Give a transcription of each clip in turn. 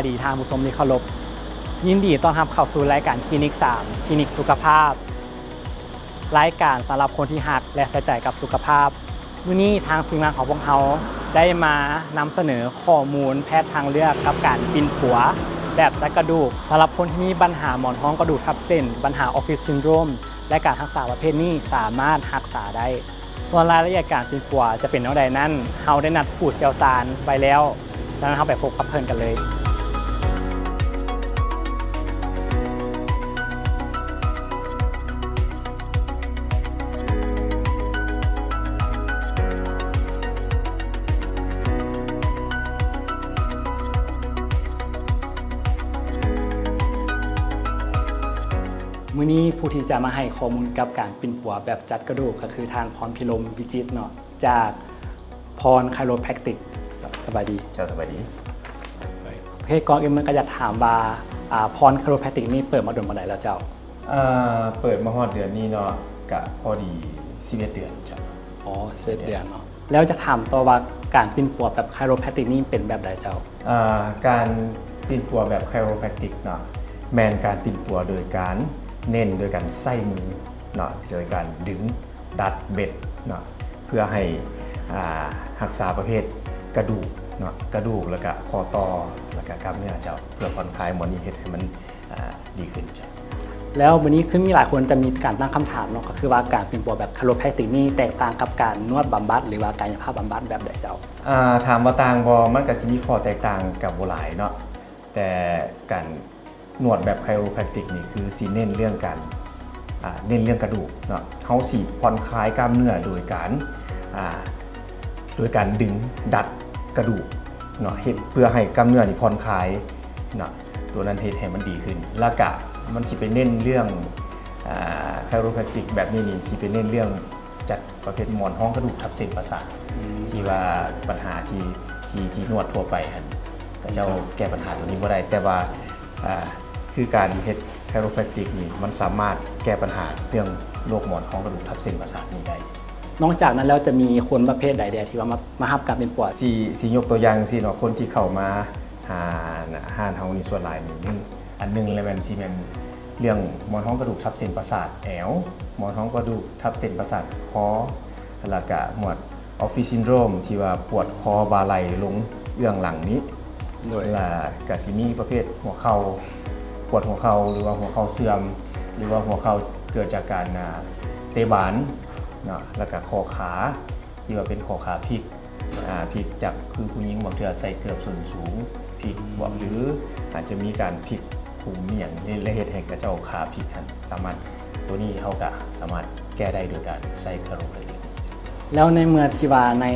ດີທ່ານຜູ້ຊົມທີ່ເຄົາລົບ, ຍິນດີຕ້ອນຮັບເຂົ້າສູ່ລາຍການຄລີນິກສາມ ຄລີນິກສຸຂະພາບ, ລາຍການສຳລັບຄົນທີ່ຮັກ ແລະ ໃສ່ໃຈກັບສຸຂະພາບ. ມື້ນີ້ທາງທີມງານຂອງພວກເຮົາໄດ້ມານຳສະເໜີຂໍ້ມູນແພດທາງເລືອກກັບການປິ່ນປົວແບບຈັດກະດູກ ສຳລັບຄົນທີ່ມີບັນຫາໝອນຮອງກະດູກທັບເສັ້ນ, ບັນຫາ Office Syndrome ແລະ ການຮັກສາປະເພດນີ້ສາມາດຮັກສາໄດ້. ສ່ວນລາຍລະອຽດການປິ່ນປົວຈະເປັນແນວໃດນັ້ນ, ເຮົາໄດ້ນັດຜູ້ຊ່ຽວຊານໄວ້ແລ້ວ, ສະນັ້ນເຮົາໄປພົບກັບເພິ່ນກັນເລີຍ. ມື້ນີ້ຜູ້ທີ່ຈະມາໃຫ້ຂໍ້ມູນກັບການປິ່ນປົວແບບຈັດກະດູກ ກໍຄືທ່ານ ພອນພິລົມ ວິຈິດ ເນາະ ຈາກ ພອນ Chiropractic. ສະບາຍດີ. ເຈົ້າ ສະບາຍດີ. ໂອເຄ ກ່ອນອື່ນມັນກໍຢາກຖາມວ່າ ອາ ພອນ Chiropractic ນີ້ເປີດມາດົນປານໃດແລ້ວເຈົ້າ? ເອີ ເປີດມາຮອດເດືອນນີ້ເນາະ ກະພໍດີສິບເອັດເດືອນເຈົ້າ. ອໍ ສິບເອັດເດືອນເນາະ. ແລ້ວຈະຖາມຕໍ່ວ່າ ການປິ່ນປົວແບບ Chiropractic ນີ້ເປັນແບບໃດເຈົ້າ? ເອີ ການປິ່ນປົວແບບ Chiropractic ເນາະ ແມ່ນການປິ່ນປົວໂດຍການເນັ້ນໂດຍການໃຊ້ມືເນາະ ໂດຍການດຶງ ດັດ ເບັດເນາະ ເພື່ອໃຫ້ ອ່າ ຮັກສາປະເພດກະດູກເນາະ ກະດູກ ແລ້ວກະຂໍ້ຕໍ່ ແລ້ວກະກ້າມເນື້ອເຈົ້າ ເພື່ອຜ່ອນຄາຍໝໍນີ້ ເຮັດໃຫ້ມັນ ອ່າ ດີຂຶ້ນເຈົ້າ. ແລ້ວບັດນີ້ຄືມີຫຼາຍຄົນຈະມີການຕັ້ງຄຳຖາມເນາະ ກໍຄືວ່າການປິ່ນປົວແບບ Chiropractic ນີ້ແຕກຕ່າງກັບການນວດບຳບັດ ຫຼືວ່າກາຍະພາບບຳບັດແບບໃດເຈົ້າ? ອ່າ ຖາມວ່າຕ່າງບໍ່? ມັນກະຊິມີຂໍ້ແຕກຕ່າງກະບໍ່ຫຼາຍເນາະ ແຕ່ການ ນວດແບບ Chiropractic ນີ້ຄືຊິເນັ້ນເລື່ອງການ ອ່າ ເນັ້ນເລື່ອງກະດູກເນາະ ເຮົາຊິຜ່ອນຄາຍກ້າມເນື້ອໂດຍການ ອ່າ ໂດຍການດຶງດັດກະດູກເນາະ ເຮັດເພື່ອໃຫ້ກ້າມເນື້ອນີ້ຜ່ອນຄາຍເນາະ ຕົວນັ້ນເຮັດໃຫ້ມັນດີຂຶ້ນ ແລ້ວກະມັນຊິໄປເນັ້ນເລື່ອງ ອ່າ Chiropractic ແບບນີ້ນີ້ຊິໄປເນັ້ນເລື່ອງ ຈັດປະເພດໝອນຮອງກະດູກທັບເສັ້ນປະສາດ ອືມ ທີ່ວ່າບັນຫາທີ່ ທີ່ ທີ່ນວດທົ່ວໄປຫັ້ນ ເຂົາເຈົ້າແກ້ບັນຫາຕົວນີ້ບໍ່ໄດ້ ແຕ່ວ່າ ອ່າ ຄືການເຮັດ Chiropractic ນີ້ ມັນສາມາດແກ້ບັນຫາເລື່ອງໂລກໝອນຮອງກະດູກທັບເສັ້ນປະສາດນີ້ໄດ້. ນອກຈາກນັ້ນແລ້ວ ຈະມີຄົນປະເພດໃດແດ່ທີ່ວ່າມາ ມາຮັບການປິ່ນປົວ? ຊິ ຊິຍົກຕົວຢ່າງຈັ່ງຊີ້ເນາະ ຄົນທີ່ເຂົ້າມາຫາ ຮ້ານເຮົານີ້ ສ່ວນຫຼາຍນີ້ ໜຶ່ງ ອັນໜຶ່ງແລ້ວແມ່ນ ຊິແມ່ນເລື່ອງໝອນຮອງກະດູກທັບເສັ້ນປະສາດແອວ, ໝອນຮອງກະດູກທັບເສັ້ນປະສາດຄໍ, ແລ້ວກະໝວດ Office Syndrome ທີ່ວ່າປວດຄໍບ່າໄຫຼ່ລົງເບື້ອງຫຼັງນີ້ ໂດຍ ແລ້ວກະຊິມີປະເພດຫົວເຂົ່າ ປວດຫົວເຂົ່າ ຫຼືວ່າຫົວເຂົ່າເສື່ອມ ຫຼືວ່າຫົວເຂົ່າເກີດຈາກການ ອ່າ ເຕະບານເນາະ ແລ້ວກະຂໍ້ຂາ ທີ່ວ່າເປັນຂໍ້ຂາພິກ ອ່າ ພິກຈາກ ຄືຜູ້ຍິງບາງເທື່ອໃສ່ເກີບສົ້ນສູງພິກບອກ ຫຼືອາດຈະມີການພິກຂຸມອີ່ຫຍັງ ແລະ ເຮັດໃຫ້ຂະເຈົ້າຂາພິກຫັ້ນ ສາມາດ ໂຕນີ້ເຮົາກະສາມາດແກ້ໄດ້ໂດຍການໃຊ້ Chiropractic. ແລ້ວໃນເມື່ອທີ່ວ່າໃນ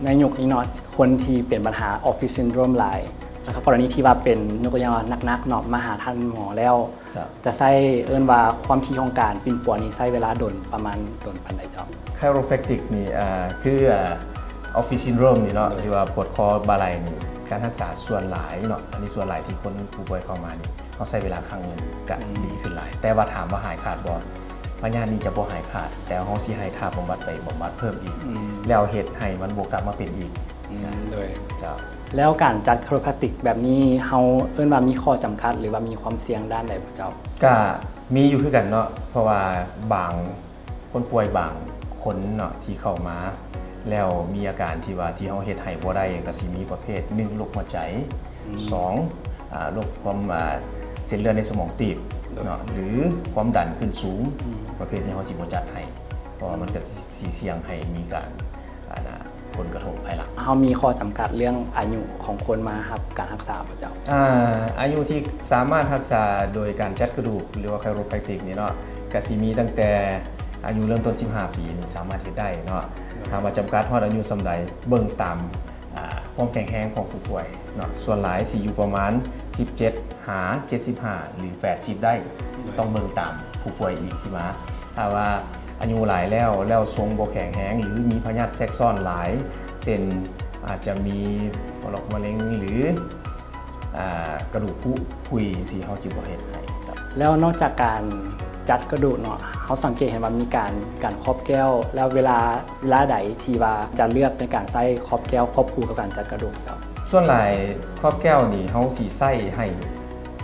ໃນຍຸກນີ້ເນາະ ຄົນທີ່ເປັນບັນຫາ Office Syndrome ຫຼາຍ ແລ້ວກໍກໍລະນີທີ່ວ່າເປັນ ຍົກຕົວຢ່າງວ່າໜັກໆເນາະ ມາຫາທ່ານໝໍແລ້ວ ເຈົ້າ ຈະໃຊ້ ເອີ້ນວ່າຄວາມຖີ່ຂອງການປິ່ນປົວນີ້ໃຊ້ເວລາດົນປະມານດົນປານໃດເຈົ້າ? Chiropractic ນີ້ ອ່າ ຄື ອ່າ Office Syndrome ນີ້ເນາະ ໂດຍ ທີ່ວ່າປວດຄໍບ່າໄຫຼ່ນີ້ ການຮັກສາສ່ວນຫຼາຍເນາະ ອັນນີ້ສ່ວນຫຼາຍທີ່ຄົນຜູ້ປ່ວຍເຂົ້າມານີ້ ເຮົາໃຊ້ເວລາຄັ້ງໜຶ່ງກະ ອືມ ດີຂຶ້ນຫຼາຍ ແຕ່ວ່າຖາມວ່າຫາຍຂາດບໍ່? ພະຍາດນີ້ຈະບໍ່ຫາຍຂາດ ແຕ່ເຮົາຊິໃຫ້ທາດບຳບັດໄປບຳບັດເພີ່ມອີກ ອືມ ແລ້ວເຮັດໃຫ້ມັນບໍ່ກັບມາເປັນອີກ ອືມ ນະ ໂດຍ ເຈົ້າ. ແລ້ວການຈັດ Chiropractic ແບບນີ້ ເຮົາເອີ້ນວ່າມີຂໍ້ຈຳກັດ ຫຼືວ່າມີຄວາມສ່ຽງດ້ານໃດບໍ່ເຈົ້າ? ກະມີຢູ່ຄືກັນເນາະ ເພາະວ່າບາງ ຄົນປ່ວຍບາງຄົນເນາະ ທີ່ເຂົ້າມາແລ້ວມີອາການທີ່ວ່າ ທີ່ເຮົາເຮັດໃຫ້ບໍ່ໄດ້ ກະຊິມີປະເພດ ໜຶ່ງ ໂລກຫົວໃຈ, ອືມ ສອງ ອ່າ ໂລກຄວາມ ອ່າ ເສັ້ນເລືອດໃນສະໝອງຕີບເນາະ ໂດຍ ຫຼືຄວາມດັນຂຶ້ນສູງ ອືມ ປະເພດນີ້ເຮົາຊິບໍ່ຈັດໃຫ້ ເພາະວ່າມັນກະຊິ ຊິສ່ຽງໃຫ້ມີການ ອັນນ່າ ຜົນກະທົບພາຍຫຼັງ. ເຮົາມີຂໍ້ຈຳກັດເລື່ອງອາຍຸຂອງຄົນມາຮັບການຮັກສາບໍ່ເຈົ້າ? ອາ ອາຍຸທີ່ສາມາດຮັກສາໂດຍການຈັດກະດູກ ຫຼືວ່າ Chiropractic ນີ້ເນາະ ກະຊິມີຕັ້ງແຕ່ອາຍຸເລີ່ມຕົ້ນສິບຫ້າປີນີ້ສາມາດເຮັດໄດ້ເນາະ. ໂດຍ ຖາມວ່າຈຳກັດຮອດອາຍຸສ່ຳໃດ? ເບິ່ງຕາມ ອາ ຄວາມແຂງແຮງຂອງຜູ້ປ່ວຍເນາະ ສ່ວນຫຼາຍຊິຢູ່ປະມານສິບເຈັດຫາເຈັດສິບຫ້າ ຫຼື ແປດສິບໄດ້ ໂດຍ ຕ້ອງເບິ່ງຕາມຜູ້ປ່ວຍອີກທີ່ມາ ຖ້າວ່າອາຍຸຫຼາຍແລ້ວ ແລ້ວຊົງບໍ່ແຂງແຮງ ຫຼື ມີພະຍາດແຊກຊ້ອນຫຼາຍ ເຊັ່ນ ອາດຈະມີເບາະຫຼອກມະເຮັງ ຫຼື ອາ ກະດູກພຸ ພຸຍ ຈັ່ງຊີ້ ເຮົາຈະບໍ່ເຮັດໃຫ້. ແລ້ວນອກຈາກການຈັດກະດູກເນາະ ເຮົາສັງເກດເຫັນວ່າມີການ ການຄອບແກ້ວ ແລ້ວເວລາ ເວລາໃດທີ່ວ່າຈະເລືອກໃນການໃຊ້ຄອບແກ້ວຄວບຄູ່ກັບການຈັດກະດູກເຈົ້າ? ສ່ວນຫຼາຍຂອບແກ້ວນີ້ເຮົາຊິໃຊ້ໃຫ້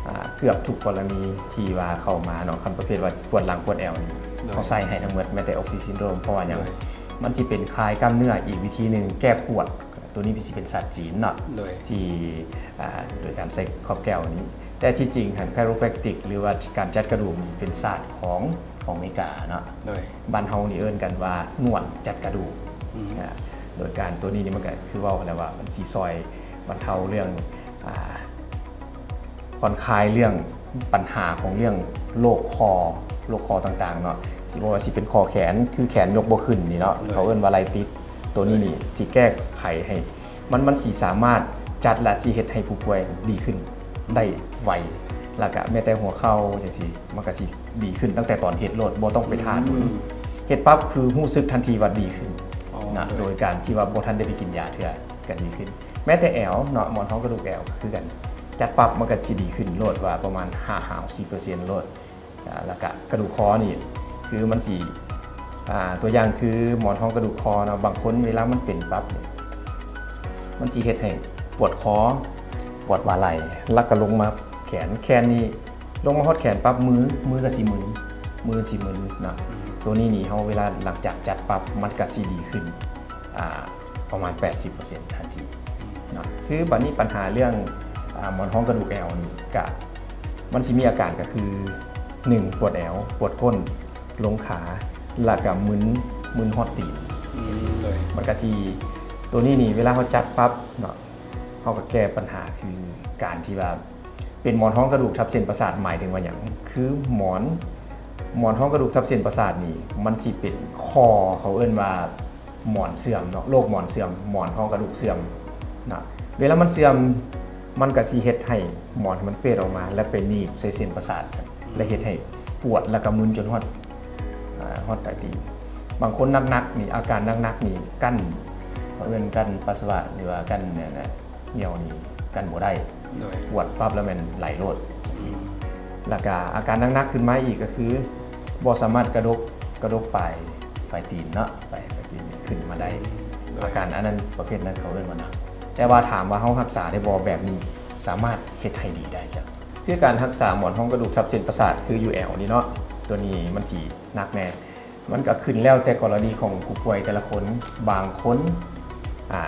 ອ່າ ເກືອບທຸກກໍລະນີທີ່ວ່າເຂົ້າມາເນາະ. ຄັນປະເພດວ່າປວດຫຼັງປວດແອວນີ້ ໂດຍ ເຮົາໃຊ້ໃຫ້ທັງໝົດ ແມ້ແຕ່ Office Syndrome ເພາະວ່າຫຍັງ? ໂດຍ ມັນຊິເປັນຄາຍກ້າມເນື້ອອີກວິທີໜຶ່ງ ແກ້ປວດ. ໂຕນີ້ຊິເປັນສາດຈີນເນາະ ໂດຍ ທີ່ ອ່າ ໂດຍການໃສ່ຂອບແກ້ວນີ້. ແຕ່ທີ່ຈິງຫັ້ນ Chiropractic ຫຼືວ່າການຈັດກະດູກນີ້ເປັນສາດຂອງ ຂອງອາເມລິກາເນາະ ໂດຍ ບ້ານເຮົານີ້ເອີ້ນກັນວ່ານວດຈັດກະດູກ ອືມ ອ່າ ໂດຍການໂຕນີ້ນີ້ມັນກໍຄືເວົ້າຫັ້ນແຫຼະວ່າມັນຊິຊ່ອຍບັນເທົາເລື່ອງ ອ່າ ຜ່ອນຄາຍເລື່ອງ ບັນຫາຂອງເລື່ອງໂລກຂໍ້ ໂລກຂໍ້ຕ່າງໆເນາະ ຊິບໍ່ວ່າຊິເປັນຂໍ້ແຂນ ຄືແຂນຍົກບໍ່ຂຶ້ນນີ້ເນາະ ໂດຍ ເຂົາເອີ້ນວ່າໄລຕິດ ໂຕນີ້ນີ້ ໂດຍ ຊິແກ້ໄຂໃຫ້ ມັນ ມັນຊິສາມາດຈັດ ແລະ ຊິເຮັດໃຫ້ຜູ້ປ່ວຍດີຂຶ້ນໄດ້ໄວ ແລ້ວກະແມ້ແຕ່ຫົວເຂົ່າຈັ່ງຊີ້ ມັນກະຊິດີຂຶ້ນຕັ້ງແຕ່ຕອນເຮັດໂລດ ບໍ່ຕ້ອງໄປຖ້າດົນ ອືມ ເຮັດປັບຄືຮູ້ສຶກທັນທີວ່າດີຂຶ້ນ ອໍ ນະ ໂດຍ ໂດຍການທີ່ວ່າບໍ່ທັນໄດ້ໄປກິນຢາເທື່ອກະດີຂຶ້ນ. ແມ້ແຕ່ແອວເນາະ ໝອນຮອງກະດູກແອວກະຄືກັນ ຈັດປັບມັນກະຊິດີຂຶ້ນໂລດ ວ່າປະມານຫ້າຫາຫົກສິບເປີເຊັນໂລດ. ອ່າ ແລ້ວກະກະດູກຄໍນີ້ ຄືມັນຊິ ອ່າ ຕົວຢ່າງຄືໝອນຮອງກະດູກຄໍເນາະ ບາງຄົນເວລາມັນເປັນປັບນີ້ ມັນຊິເຮັດໃຫ້ປວດຄໍ ປວດບ່າໄຫຼ່ ແລ້ວກະລົງມາແຂນ ແຂນນີ້ລົງມາຮອດແຂນປັບ ມື ມືກະຊິມຶນ ມືຊິມຶນເນາະ ອືມ ໂຕນີ້ນີ້ເຮົາເວລາຫຼັງຈາກຈັດປັບ ມັນກະຊິດີຂຶ້ນ ອ່າ ປະມານແປດສິບເປີເຊັນທັນທີເນາະ. ຄືບາດນີ້ບັນຫາເລື່ອງ ອ່າ ໝອນຮອງກະດູກແອວນີ້ກະ ມັນຊິມີອາການກະຄື ໜຶ່ງ ປວດແອວ ປວດກົ້ນ ລົງຂາ ແລ້ວກະມຶນ ມຶນຮອດຕີນ ອືມ ໂດຍ ມັນກະຊິ ໂຕນີ້ນີ້ເວລາເຮົາຈັດປັບເນາະ ເຮົາກະແກ້ບັນຫາ ຄືການທີ່ວ່າເປັນໝອນຮອງກະດູກທັບເສັ້ນປະສາດ ໝາຍເຖິງວ່າຫຍັງ? ຄືໝອນ ໝອນຮອງກະດູກທັບເສັ້ນປະສາດນີ້ ມັນຊິເປັນຂໍ້ ເຂົາເອີ້ນວ່າ ໝອນເສື່ອມເນາະ ໂລກໝອນເສື່ອມ ໝອນຮອງກະດູກເສື່ອມນະ ເວລາມັນເສື່ອມ ມັນກະຊິເຮັດໃຫ້ໝອນມັນເປດອອກມາ ແລະ ໄປໜີບໃສ່ເສັ້ນປະສາດ ອືມ ແລະ ເຮັດໃຫ້ປວດ ແລະ ກະມຶນຈົນຮອດ ອາ ຮອດປາຍຕີນ. ບາງຄົນໜັກໆນີ້ ອາການໜັກໆນີ້ ກັ້ນ ເຂົາເອີ້ນກັ້ນປັດສະວະ ຫຼືວ່າກັ້ນ ອັນນະ ຍ່ຽວນີ້ກັ້ນບໍ່ໄດ້ ໂດຍ ປວດປັບແລ້ວແມ່ນໄຫຼໂລດ ອືມ ແລ້ວກະອາການໜັກໆຂຶ້ນມາອີກກະຄື ບໍ່ສາມາດກະດົກ ກະດົກປາຍ ປາຍຕີນເນາະ ປາຍ ປາຍຕີນຂຶ້ນມາໄດ້ ໂດຍ ອາການອັນນັ້ນ ປະເພດນັ້ນເຂົາເອີ້ນວ່າໜັກ ແຕ່ວ່າຖາມວ່າເຮົາຮັກສາໄດ້ບໍ່ແບບນີ້? ສາມາດເຮັດໃຫ້ດີໄດ້ເຈົ້າ ຄືການຮັກສາໝອນຮອງກະດູກທັບເສັ້ນປະສາດ ຄືຢູ່ແອວນີ້ເນາະ ໂຕນີ້ມັນຊິໜັກແນ່ ມັນກະຂຶ້ນແລ້ວແຕ່ກໍລະນີຂອງຜູ້ປ່ວຍແຕ່ລະຄົນ ບາງຄົນ ອ່າ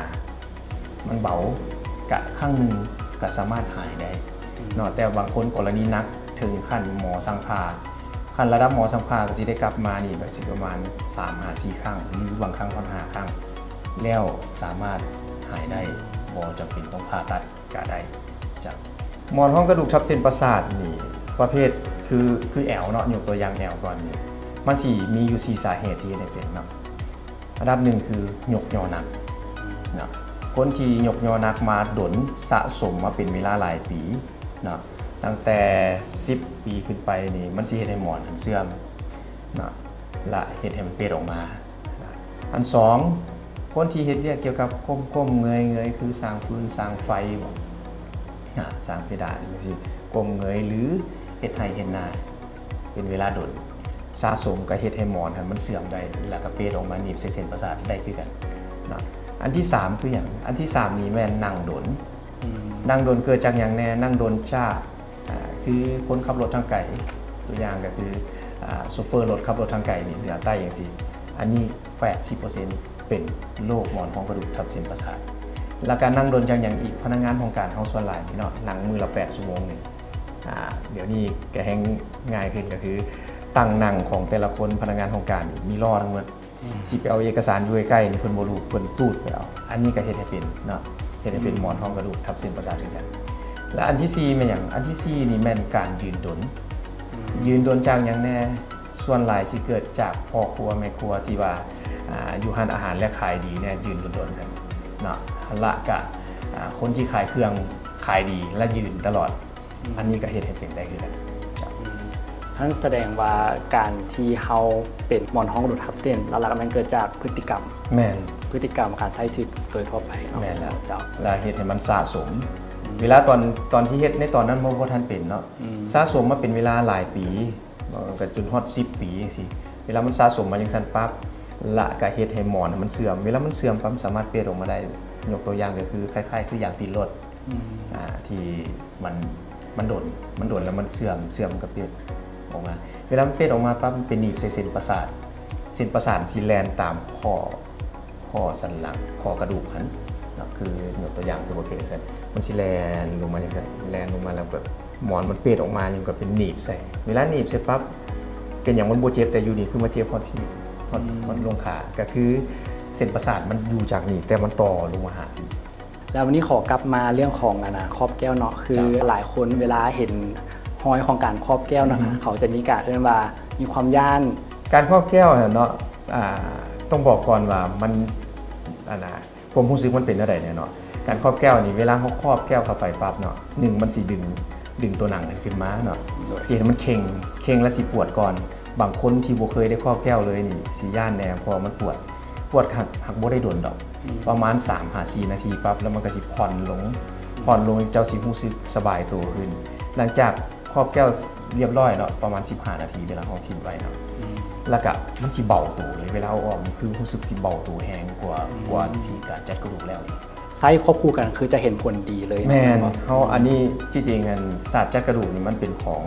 ມັນເບົາ ກະຄັ້ງໜຶ່ງກະສາມາດຫາຍໄດ້ ອືມ ເນາະ ແຕ່ບາງຄົນກໍລະນີໜັກເຖິງຂັ້ນໝໍສັ່ງຜ່າ ຂັ້ນລະດັບໝໍສັ່ງຜ່າກະຊິໄດ້ກັບມານີ້ກະຊິປະມານສາມຫາສີ່ຄັ້ງ ຫຼືບາງຄັ້ງຮອດຫ້າຄັ້ງ ແລ້ວສາມາດຫາຍໄດ້ ບໍ່ຈຳເປັນຕ້ອງຜ່າຕັດ ກະໄດ້ເຈົ້າ. ໝອນຮອງກະດູກທັບເສັ້ນປະສາດນີ້ ປະເພດຄື ຄືແອວເນາະ ຍົກຕົວຢ່າງແອວກ່ອນນີ້ ມັນຊິມີຢູ່ສີ່ສາເຫດທີ່ເຮັດໃຫ້ເປັນເນາະ. ອັນດັບໜຶ່ງຄືຍົກຍໍ້ໜັກເນາະ ຄົນທີ່ຍົກຍໍ້ໜັກມາດົນ ສະສົມມາເປັນເວລາຫຼາຍປີເນາະ ຕັ້ງແຕ່ສິບປີຂຶ້ນໄປນີ້ ມັນຊິເຮັດໃຫ້ໝອນຫັ້ນເສື່ອມເນາະ ລະເຮັດໃຫ້ມັນເປດອອກມາ. ອັນສອງ ຄົນທີ່ເຮັດວຽກກ່ຽວກັບກົ້ມໆເງີຍໆ ຄືສ້າງຟືນສ້າງໄຟບໍ ນະ ສ້າງເພດານຈັ່ງຊີ້ ກົ້ມເງີຍ ຫຼື ເຮັດໄຮ່ເຮັດນາເປັນເວລາດົນ ສະສົມກະເຮັດໃຫ້ໝອນຫັ້ນມັນເສື່ອມໄດ້ ແລ້ວກະເປດອອກມາໜີບໃສ່ເສັ້ນປະສາດໄດ້ຄືກັນເນາະ. ອັນທີສາມຄືຫຍັງ? ອັນທີສາມນີ້ແມ່ນນັ່ງດົນ ອືມ ນັ່ງດົນເກີດຈາກຫຍັງແດ່? ນັ່ງດົນຈາກ ອ່າ ຄືຄົນຂັບລົດທາງໄກ ຕົວຢ່າງກະຄື ອ່າ ໂຊເຟີລົດຂັບລົດທາງໄກນີ້ ເໜືອໃຕ້ຈັ່ງຊີ້ ອັນນີ້ແປດສິບເປີເຊັນເປັນໂລກໝອນຮອງກະດູກທັບເສັ້ນປະສາດ. ແລ້ວກະນັ່ງດົນຈາກຫຍັງອີກ? ພະນັກງານຫ້ອງການເຮົາສ່ວນຫຼາຍນີ້ເນາະ ນັ່ງມື້ລະແປດຊົ່ວໂມງນີ້ ອ່າ ດຽວນີ້ກະແຮ່ງງ່າຍຂຶ້ນ ກະຄື ຕັ່ງນັ່ງຂອງແຕ່ລະຄົນ ພະນັກງານຫ້ອງການນີ້ມີລໍ້ທັງໝົດ ອືມ ຊິໄປເອົາເອກະສານຢູ່ໃກ້ໆນີ້ ເພິ່ນບໍ່ຮູ້ ເພິ່ນຕູດໄປເອົາ ອັນນີ້ກະເຮັດໃຫ້ເປັນເນາະ ເຮັດໃຫ້ເປັນ ອືມ ໝອນຮອງກະດູກທັບເສັ້ນປະສາດຄືກັນ. ແລະ ອັນທີສີ່ແມ່ນຫຍັງ? ອັນທີສີ່ນີ້ແມ່ນການຢືນດົນ ອືມ ຢືນດົນຈາກຫຍັງແດ່? ສ່ວນຫຼາຍຊິເກີດຈາກພໍ່ຄົວແມ່ຄົວທີ່ວ່າ ອ່າ ຢູ່ຮ້ານອາຫານ ແລະ ຂາຍດີແດ່ ຢືນດົນໆຫັ້ນເນາະ ລະກະ ອ່າ ຄົນທີ່ຂາຍເຄື່ອງຂາຍດີ ແລະ ຢືນຕະຫຼອດ ອືມ ອັນນີ້ກະເຮັດໃຫ້ເປັນໄດ້ຄືກັນເຈົ້າ. ອືມ ນັ້ນສະແດງວ່າການທີ່ເຮົາເປັນໝອນຮອງກະດູກທັບເສັ້ນ ຫຼັກໆແມ່ນເກີດຈາກພຶດຕິກຳ ແມ່ນ ພຶດຕິກຳການໃຊ້ຊີວິດໂດຍທົ່ວໄປເນາະ ແມ່ນແລ້ວ ເຈົ້າ ແລ້ວເຮັດໃຫ້ມັນສະສົມ ອືມ ເວລາຕອນ ຕອນທີ່ເຮັດໃນຕອນນັ້ນ ບໍ່ ບໍ່ທັນເປັນເນາະ ອືມ ສະສົມມາເປັນເວລາຫຼາຍປີ ເອີ ກະຈົນຮອດສິບປີຈັ່ງຊີ້ ເວລາມັນສະສົມມາຈັ່ງຊັ້ນປັບ ລະກະເຮັດໃຫ້ໝອນມັນເສື່ອມ. ເວລາມັນເສື່ອມປະ ມັນສາມາດເປັດອອກມາໄດ້. ຍົກຕົວຢ່າງກໍຄືຄ້າຍໆຄືຢາງຕີນລົດ ອືມ ອ່າ ທີ່ມັນ ມັນດົນ ມັນດົນແລ້ວມັນເສື່ອມ ເສື່ອມກໍເປັດອອກມາ. ເວລາມັນເປັດອອກມາປະ ມັນໄປໜີບໃສ່ເສັ້ນປະສາດ ເສັ້ນປະສາດຊິແລ່ນຕາມຂໍ້ ຂໍ້ສັນຫຼັງ ຂໍ້ກະດູກຫັ້ນເນາະ. ຄືຍົກຕົວຢ່າງຕົວປະເພດຈັ່ງຊັ້ນ ມັນຊິແລ່ນລົງມາຈັ່ງຊັ້ນ ແລ່ນລົງມາແລ້ວກໍໝອນມັນເປັດອອກມາ ນີ້ກໍເປັນໜີບໃສ່. ເວລາໜີບໃສ່ປັບ ເປັນຫຍັງມັນບໍ່ເຈັບ ແຕ່ຢູ່ນີ້ຄືມາເຈັບຮອດພີ້ ຮອດ ອືມ ຮອດລົງຂາ ກໍຄືເສັ້ນປະສາດມັນຢູ່ຈາກນີ້ ແຕ່ມັນຕໍ່ລົງມາຫາພີ້. ແລ້ວວັນນີ້ຂໍກັບມາເລື່ອງຂອງ ອັນນະ ຄອບແກ້ວເນາະ. ຄື ເຈົ້າ ຫຼາຍຄົນເວລາເຫັນຮອຍຂອງການຄອບແກ້ວນະ ອືຮຶ ເຂົາຈະມີການເອີ້ນວ່າມີຄວາມຢ້ານ. ການຄອບແກ້ວຫັ້ນເນາະ ອ່າ ຕ້ອງບອກກ່ອນວ່າມັນ ອັນນະ ຄວາມຮູ້ສຶກມັນເປັນແນວໃດແດ່ເນາະ. ການຄອບແກ້ວນີ້ ເວລາເຮົາຄອບແກ້ວເຂົ້າໄປປັບເນາະ ໜຶ່ງ ມັນຊິດຶງ ດຶງຕົວໜັງຫັ້ນຂຶ້ນມາເນາະ ໂດຍ ຊິເຮັດໃຫ້ມັນເຄັ່ງ ເຄັ່ງແລ້ວຊິປວດກ່ອນ. ບາງຄົນທີ່ບໍ່ເຄີຍໄດ້ຄອບແກ້ວເລີຍນີ້ ຊິຢ້ານແດ່ ເພາະວ່າມັນປວດ ປວດຫາກ ຫາກບໍ່ໄດ້ດົນດອກ ອືມ ປະມານສາມຫາສີ່ນາທີປັບ ແລ້ວມັນກໍຊິຜ່ອນລົງ ອືມ ຜ່ອນລົງ ເຈົ້າຊິຮູ້ສຶກສະບາຍໂຕຂຶ້ນ. ຫຼັງຈາກຄອບແກ້ວລຽບຮ້ອຍເນາະ ປະມານສິບຫ້ານາທີ ເວລາເຮົາຖິ້ມໄວ້ເນາະ ອືມ ແລ້ວກະມັນຊິເບົາໂຕເລີຍ. ເວລາເຮົາອອກນີ້ຄືຮູ້ສຶກຊິເບົາໂຕແຮງກວ່າ ອືມ ກວ່າທີ່ການຈັດກະດູກແລ້ວນີ້. ໃຊ້ຄວບຄູ່ກັນຄືຈະເຫັນຜົນດີເລີຍ. ແມ່ນ ເນາະ ເຮົາ ອືມ ອັນນີ້ທີ່ຈິງອັນສາດຈັດກະດູກນີ້ມັນເປັນຂອງ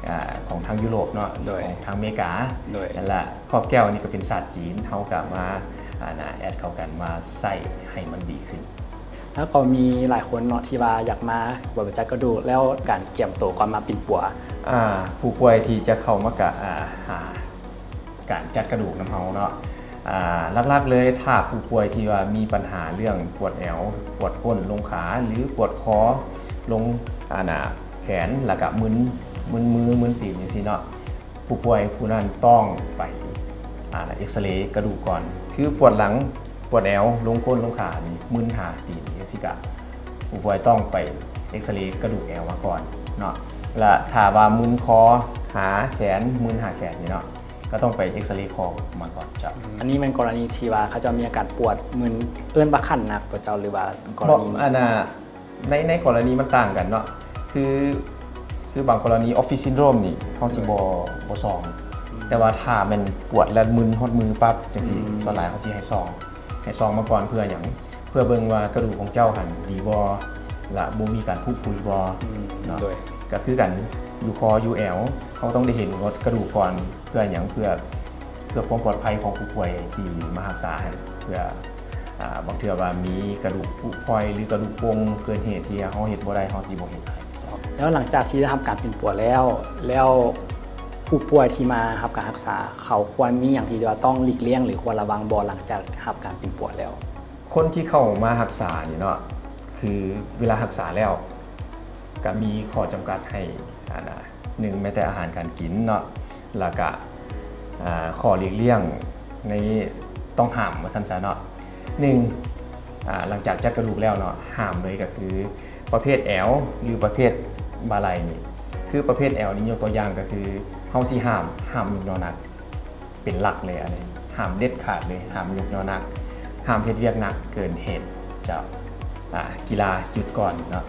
ອ່າ ຂອງທາງຢູໂຣບເນາະ ໂດຍ ຂອງທາງອາເມລິກາ ໂດຍ ແລະ ຄອບແກ້ວນີ້ກໍເປັນສາດຈີນ ເຮົາກໍມາ ອ່າ ນະ ແອັດເຂົ້າກັນ ມາໃຊ້ໃຫ້ມັນດີຂຶ້ນ. ແລ້ວກໍມີຫຼາຍຄົນເນາະທີ່ວ່າຢາກມາກວດຈັດກະດູກ ແລ້ວການກຽມໂຕກ່ອນມາປິ່ນປົວ. ອ່າ ຜູ້ປ່ວຍທີ່ຈະເຂົ້າມາກະ ອ່າ ຫາ ການຈັດກະດູກນຳເຮົາເນາະ ອ່າ ຫຼັກໆເລີຍ ຖ້າຜູ້ປ່ວຍທີ່ວ່າມີບັນຫາເລື່ອງປວດແອວ ປວດກົ້ນລົງຂາ ຫຼື ປວດຄໍລົງ ອັນນະ ແຂນ ແລ້ວກະມຶນ ມຶນມື ມຶນຕີນຈັ່ງຊີ້ເນາະ ຜູ້ປ່ວຍຜູ້ນັ້ນຕ້ອງໄປ ອ່າ ເອັກຊະເລກະດູກກ່ອນ. ຄືປວດຫຼັງ ປວດແອວ ລົງກົ້ນລົງຂານີ້ ມຶນຫາຕີນຈັ່ງຊີ້ກະ ຜູ້ປ່ວຍຕ້ອງໄປເອັກຊະເລກະດູກແອວມາກ່ອນເນາະ ແລະ ຖ້າວ່າມຶນຄໍຫາແຂນ ມຶນຫາແຂນນີ້ເນາະ ກໍຕ້ອງໄປເອັກຊະເລຄໍມາກ່ອນເຈົ້າ. ອືມ ອັນນີ້ແມ່ນກໍລະນີທີ່ວ່າເຂົາເຈົ້າມີອາການປວດມຶນ ເອີ້ນວ່າຂັ້ນໜັກບໍ່ເຈົ້າ ຫຼືວ່າກໍລະນີ ອັນນ່າ ໃນ ໃນກໍລະນີມັນຕ່າງກັນເນາະ ຄື ຄືບາງກໍລະນີ Office Syndrome ນີ້ເຮົາຊິບໍ່ ໂດຍ ບໍ່ສ່ອງ ອືມ ແຕ່ວ່າຖ້າແມ່ນປວດແລ້ວມຶນຮອດມືປັບຈັ່ງຊີ້ ອືມ ສ່ວນຫຼາຍເຮົາຊິໃຫ້ສ່ອງ ໃຫ້ສ່ອງມາກ່ອນ ເພື່ອຫຍັງ? ເພື່ອເບິ່ງວ່າກະດູກຂອງເຈົ້າຫັ້ນດີບໍ່ ແລະ ບໍ່ມີການຜຸຜຸຍບໍ່ ອືມ ເນາະ ໂດຍ ກໍຄືກັນ ຢູ່ຄໍຢູ່ແອວ ເຮົາຕ້ອງໄດ້ເຫັນວ່າກະດູກກ່ອນ ເພື່ອຫຍັງ? ເພື່ອ ເພື່ອຄວາມປອດໄພຂອງຜູ້ປ່ວຍທີ່ມາຮັກສາຫັ້ນ ເພື່ອ ອ່າ ບາງເທື່ອວ່າມີກະດູກຜຸພອຍ ຫຼື ກະດູກປົ່ງເກີນເຫດທີ່ເຮົາເຮັດບໍ່ໄດ້ ເຮົາຊິບໍ່ເຮັດໃຫ້. ແລ້ວຫຼັງຈາກທີ່ໄດ້ຮັບການປິ່ນປົວແລ້ວ ແລ້ວຜູ້ປ່ວຍທີ່ມາຮັບການຮັກສາ ເຂົາຄວນມີຫຍັງທີ່ວ່າຕ້ອງຫຼີກລ່ຽງ ຫຼື ຄວນລະວັງບໍ່ ຫຼັງຈາກຮັບການປິ່ນປົວແລ້ວ? ຄົນທີ່ເຂົ້າມາຮັກສານີ້ເນາະ ຄືເວລາຮັກສາແລ້ວ ກະມີຂໍ້ຈຳກັດໃຫ້ ອັນນະ ໜຶ່ງ ແມ້ແຕ່ອາຫານການກິນເນາະ ແລ້ວກະ ອ່າ ຂໍ້ຫຼີກລ່ຽງໃນ ຕ້ອງຫ້າມວ່າຊັ້ນຊະເນາະ. ໜຶ່ງ ອ່າ ຫຼັງຈາກຈັດກະດູກແລ້ວເນາະ ຫ້າມເລີຍກໍຄືປະເພດແອວ ຫຼື ປະເພດບ່າໄຫຼ່ນີ້ ຄືປະເພດແອວນີ້ ຍົກຕົວຢ່າງກໍຄືເຮົາຊິຫ້າມ ຫ້າມຍົກຍໍໜັກ ເປັນຫຼັກເລີຍ ອັນນີ້ຫ້າມເດັດຂາດເລີຍ ຫ້າມຍົກຍໍໜັກ ຫ້າມເຮັດວຽກໜັກເກີນເຫດ ເຈົ້າ ອ່າ ກິລາຢຸດກ່ອນເນາະ.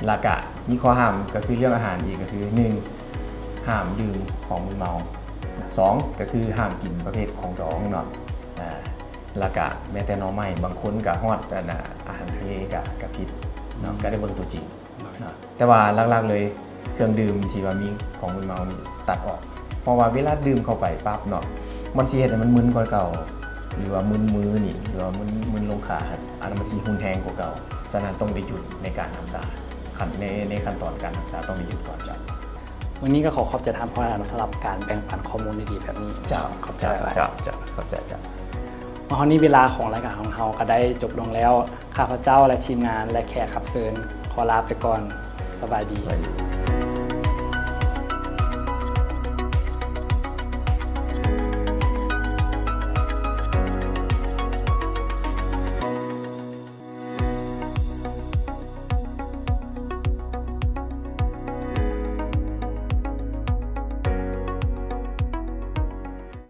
ແລ້ວກະມີຂໍ້ຫ້າມກໍຄືເລື່ອງອາຫານອີກ ກໍຄື ໜຶ່ງ ຫ້າມດື່ມຂອງມຶນເມົາ ສອງ ກໍຄືຫ້າມກິນປະເພດຂອງດອງເນາະ ອ່າ ແລ້ວກະແມ້ແຕ່ໜໍ່ໄມ້ ບາງຄົນກະຮອດ ອັນນ່າ ອາຫານທະເລກະ ກະຜິດເນາະ ອືມ ກະໄດ້ເບິ່ງຕົວຈິງ. ໂດຍ ເນາະ ແຕ່ວ່າຫຼັກໆເລີຍ ເຄື່ອງດື່ມທີ່ວ່າມີຂອງມຶນເມົານີ້ຕັດອອກ ເພາະວ່າເວລາດື່ມເຂົ້າໄປປັບເນາະ ມັນຊິເຮັດໃຫ້ມັນມຶນກວ່າເກົ່າ ຫຼືວ່າມຶນມືນີ້ ຫຼືວ່າມຶນ ມຶນລົງຂາ ອັນນັ້ນມັນຊິຮຸນແຮງກວ່າເກົ່າ. ສະນັ້ນຕ້ອງໄດ້ຢຸດໃນການຮັກສາ ຂັ້ນ ໃນ ໃນຂັ້ນຕອນການຮັກສາຕ້ອງໄດ້ຢຸດກ່ອນເຈົ້າ. ມື້ນີ້ກໍຂໍຂອບໃຈທ່ານພໍ່ຫຼາຍໆ ສຳລັບການແບ່ງປັນຂໍ້ມູນດີໆແບບນີ້. ເຈົ້າ ຂອບໃຈຫຼາຍໆ. ເຈົ້າ ເຈົ້າ ຂອບໃຈເຈົ້າ. ມາຮອດນີ້ເວລາຂອງລາຍການຂອງເຮົາກໍໄດ້ຈົບລົງແລ້ວ. ຂ້າພະເຈົ້າ ແລະ ທີມງານ ແລະ ແຂກຮັບເຊີນ ຂໍລາໄປກ່ອນ. ສະບາຍດີ. ສະບາຍດີ.